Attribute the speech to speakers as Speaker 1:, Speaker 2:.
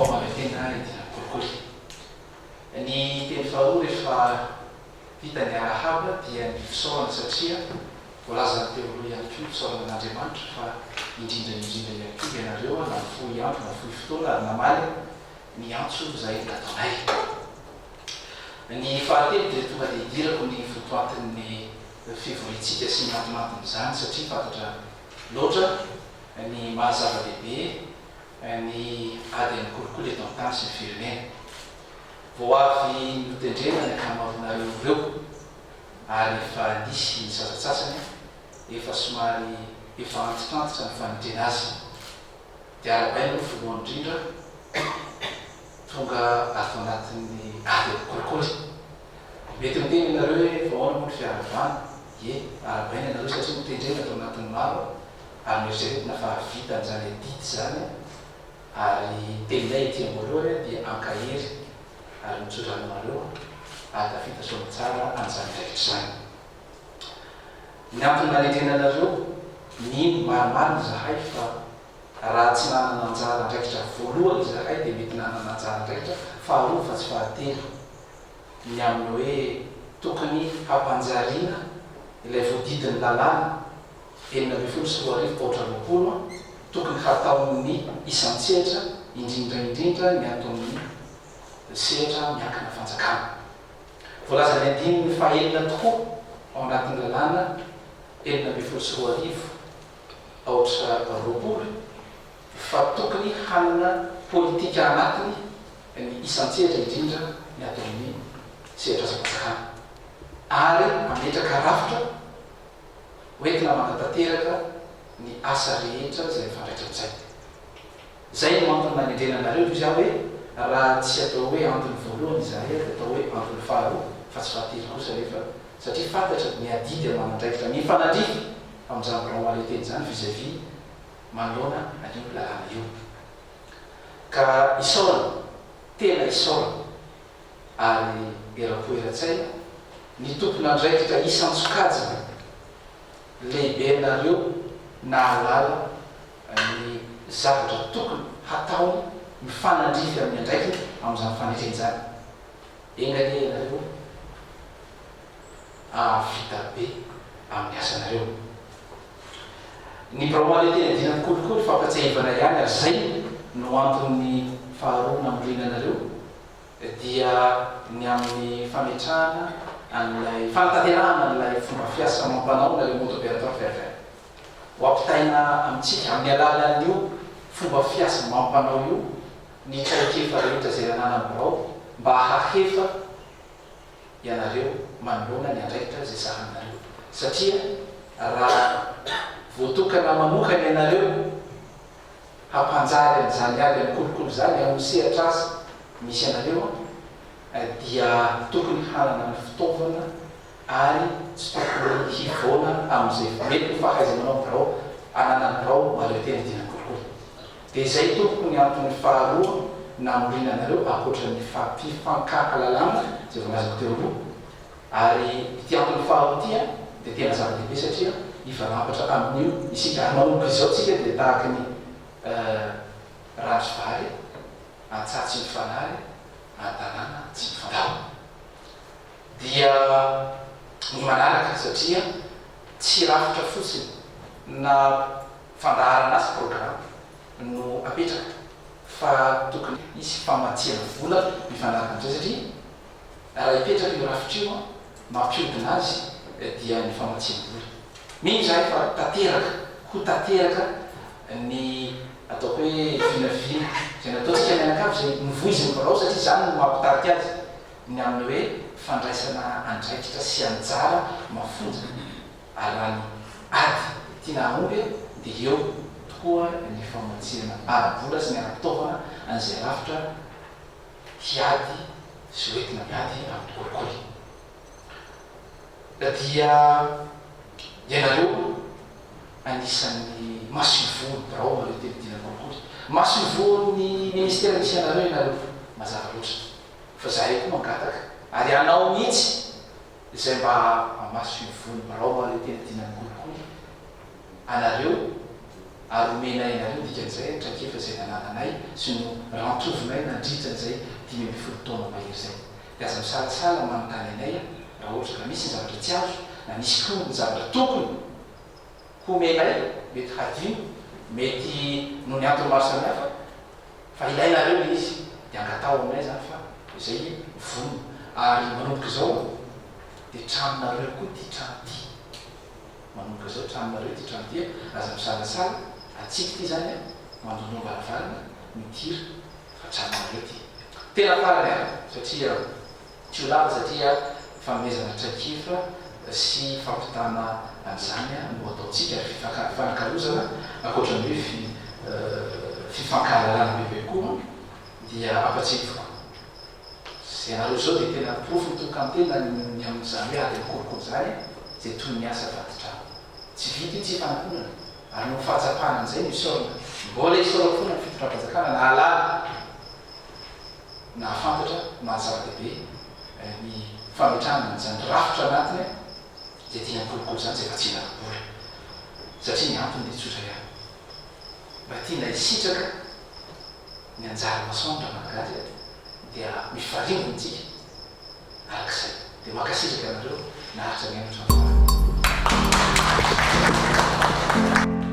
Speaker 1: Birao mahaleo tena hidirana kolikoly. Ny teny faharoa rehefa vita ny arahaba dia ny fisaorana satria voalazan'ny teo aloha ihany koa ny fisaorana an'Andriamanitra fa indrindra indrindra ihany koa ianareo nahafoy andro nahafoy fotoana ary namaly ny antso izay nataonay. Ny fahatelo dia tonga dia idirako ny votoatin'ny fivoriantsika sy ny antonanton'izany satria fantatra loatra ny maha zava-dehibe ny ady amin'ny kolikoly eto an-tany sy ny firenena. Vao avy notendrena ny ankamaroanareo ireo ary efa nisy ny sasantsasany efa somary efa antitrantitra ny fanendrena azy. Dia arahabaina aloha voalohany indrindra tonga ato anatin'ny ady amin'ny kolikoly. Mety miteny ianareo hoe fa ahoana moa ny fiarahabana? Ie, arahabaina ianareo satria notendrena ato anatin'ny maro ary noeritreretina fa vita an'izany adidy izany ary ny teninay ety am-boalohany dia ankahery ary mitsodrano anareo hahatafita soamantsara an'izany andraikitra izany. Ny antony nanendrena anareo, mino marimarina izahay fa raha tsy nanana anjara andraikitra voalohany izahay dia mety nanana anjara andraikitra faharoa fa tsy fahatelo ny amin'ny hoe tokony hampanjariana ilay voadidin'ny lalàna 2016 aotra 20 tokony hataon'ny isan-tsehatra indrindra indrindra ny ato amin'ny sehatra miankina fanjakana. Voalazan'ny andininy fahenina tokoa ao anatin'ny lalàna 2016 aotra 20 fa tokony hanana politika anatiny ny isan-tsehatra indrindra ny ato amin'ny sehatr'asam-panjakana ary hametraka rafitra hoentina manatanteraka ny asa rehetra izay mifandraika amin'izay. Izay no antony nanendrena anareo toy izao hoe raha tsy atao hoe antony voalohany izahay dia atao hoe antony faharoa fa tsy fahatelo kosa anefa satria fantatra ny adidy aman'andraikitra mifanandrify amin'izany birao mahaleo-tena izany vis à vis manoloana an'io lalàna io. Ka isaorana, tena isaorana ary eram-po eran-tsaina ny tompon'andraikitra isan-tsokajiny lehibe anareo nahalala ny zavatra tokony hataony mifanandrify amin'ny andraikiny amin'izany fanetrena izany. Enga anie ianareo hahavita be amin'ny asanareo. Ny birao mahaleo tena dinan'ny kolikoly fampatsiahivana ihany ary izay no antony faharoa namoriana anareo dia ny amin'ny fametrahana an'ilay fanatanterahana an'ilay fomba fiasa amam-panao na le mode opératoire fervent. Ho ampitaina amintsika amin'ny alalan'io fomba fiasa amam-panao io ny traikefa rehetra izay ananan'ny birao mba hahefa ianareo manoloana ny andraikitra izay sahaninareo satria raha voatokana manokana ianareo hampanjary an'izany ady amin'ny kolikoly izany amin'ny sehatr'asa misy anareo dia tokony hanana ny fitaovana ary tsy tokony hivaona amin'izay mety ho fahaiza-manao birao ananan'ny birao mahaleo tena dinan'ny kolikoly. Dia izay tompoko ny antony faharoa namoriana anareo ankoatra ny fampifankahalalana izay voalazako teo aloha. Ary ity antony faharoa ity dia tena zava-dehibe satria hivalampatra amin'io isika ary manomboka izao tsika dia tahaky ny randry vary antsaha tsy mifanary an-tanàna tsy mifandao. Dia ny manaraka satria tsy rafitra fotsiny na fandaharan'asa, programme, no apetraka fa tokony hisy famatsiana vola mifanaraka amin'izay satria raha hipetraka io rafitra io mampihodina azy dia ny famatsiam-bola. Mino izahay fa tanteraka, ho tanteraka ny ataoko hoe vinavina izay nataontsika mianakavy izay novoizin'ny birao satria izany no maha mpitarika azy ny amin'ny hoe fandraisana andraikitra sy anjara mafonja ary raha ny ady tiana hahomby dia eo tokoa ny famatsiana ara-bola sy ny ara-pitaovana an'izay rafitra hiady sy hoentina miady amin'ny kolikoly. Dia ianareo anisan'ny masoivohon'ny birao maneho telo-dina kolikoly. Masoivohon'ny ministera misy anareo ianareo mazava loatra. Fa zahay koa mangataka ary hanao mihitsy izay mba hamasoivohon'ny birao maneho telo-dina kolikoly anareo. Ary omenay anareo dikan'izay ny traikefa izay nanananay sy norantovinay nandritra izay 15 taona mahery izay. Dia aza misalasala manontany anay raha ohatra ka misy ny zavatra tsy azo na misy koa ny zavatra tokony homenay mety hadino, mety noho ny antony maro samihafa fa ilainareo ilay izy dia angataho aminay izany fa izay vonona. Ary manomboka izao dia tranonareo koa ity trano ity. Manomboka izao tranonareo ity trano ity a, aza misalasala, atsika ity izany a, mandondom-baravarana, midira fa tranonareo ity. Tena farany ary, satria tsy ho lava satria fanomezana traikefa sy fampitana an'izany no ataontsika ary fifanakalozana ankoatra ny hoe fifankahalalana bebe kokoa dia ampatsiahiviko Ianareo izao dia tena porofo mitokan-tena ny amin'izany hoe ady amin'ny kolikoly izany, izay toy ny asa vadi-drano. Tsy vita io tsy ifanakonana, ary noho ny fahatsapana an'izay no isaorana. Mbola isaorako foana ny fitondram-panjakana nahalala, nahafantatra ny maha zava-dehibe ny fametrahana an'izany rafitra anatiny izay tiana kolikoly izany, izay vatsiana ara-bola. Satria ny antony dia tsotra ihany. Mba tiana hisitraka ny anjara masoandro Ramalagasy a, dia mifarimbona tsika araka izay. Dia mankasitraka anareo naharitra nihaino hatramin'ny farany.